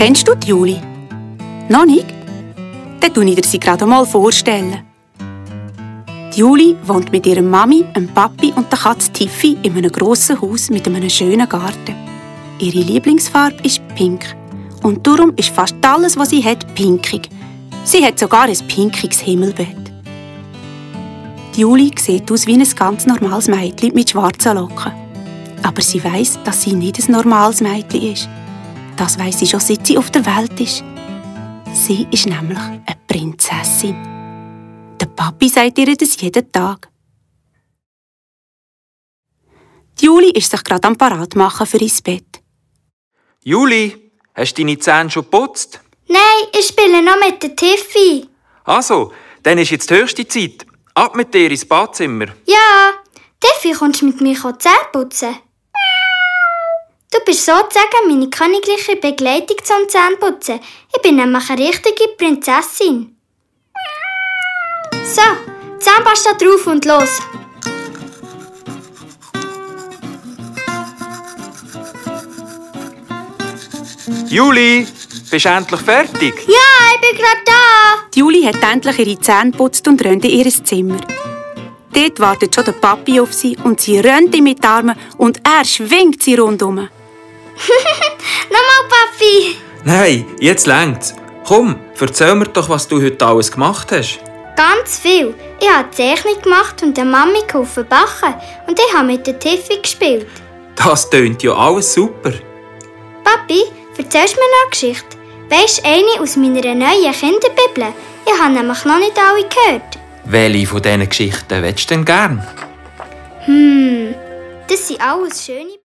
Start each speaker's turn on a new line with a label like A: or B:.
A: Kennst du die Juli? Noch nicht? Dann stelle ich dir sie gerade mal vorstellen. Die Juli wohnt mit ihrer Mami, dem Papi und der Katze Tiffy in einem grossen Haus mit einem schönen Garten. Ihre Lieblingsfarbe ist pink. Und darum ist fast alles, was sie hat, pinkig. Sie hat sogar ein pinkiges Himmelbett. Die Juli sieht aus wie ein ganz normales Mädchen mit schwarzen Locken. Aber sie weiss, dass sie nicht ein normales Mädchen ist. Das weiss sie schon, seit sie auf der Welt ist. Sie ist nämlich eine Prinzessin. Der Papi sagt ihr das jeden Tag. Die Juli ist sich gerade am Paratmachen für ins Bett.
B: Juli, hast du deine Zähne schon geputzt?
C: Nein, ich spiele noch mit der Tiffy.
B: Also, dann ist jetzt die höchste Zeit. Ab mit dir ins Badzimmer.
C: Ja, Tiffy, kommst du mit mir Zähne putzen? Du bist sozusagen meine königliche Begleitung zum Zähneputzen. Ich bin nämlich eine richtige Prinzessin. So, Zahnpasta drauf und los.
B: Juli, bist du endlich fertig?
C: Ja, ich bin gerade da.
A: Die Juli hat endlich ihre Zähne geputzt und rennt in ihr Zimmer. Dort wartet schon der Papi auf sie und sie rennt ihm mit den Armen und er schwingt sie rundum.
C: Nochmal, Papi.
B: Nein, jetzt längt's. Komm, erzähl mir doch, was du heute alles gemacht hast.
C: Ganz viel. Ich habe eine Zeichnung gemacht und der Mami geholfen backen. Und ich habe mit der Tiffy gespielt.
B: Das tönt ja alles super.
C: Papi, erzählst du mir noch eine Geschichte? Weisst du eine aus meiner neuen Kinderbibel? Ich habe nämlich noch nicht alle gehört.
B: Welche von diesen Geschichten willst du denn gern?
C: Das sind alles schöne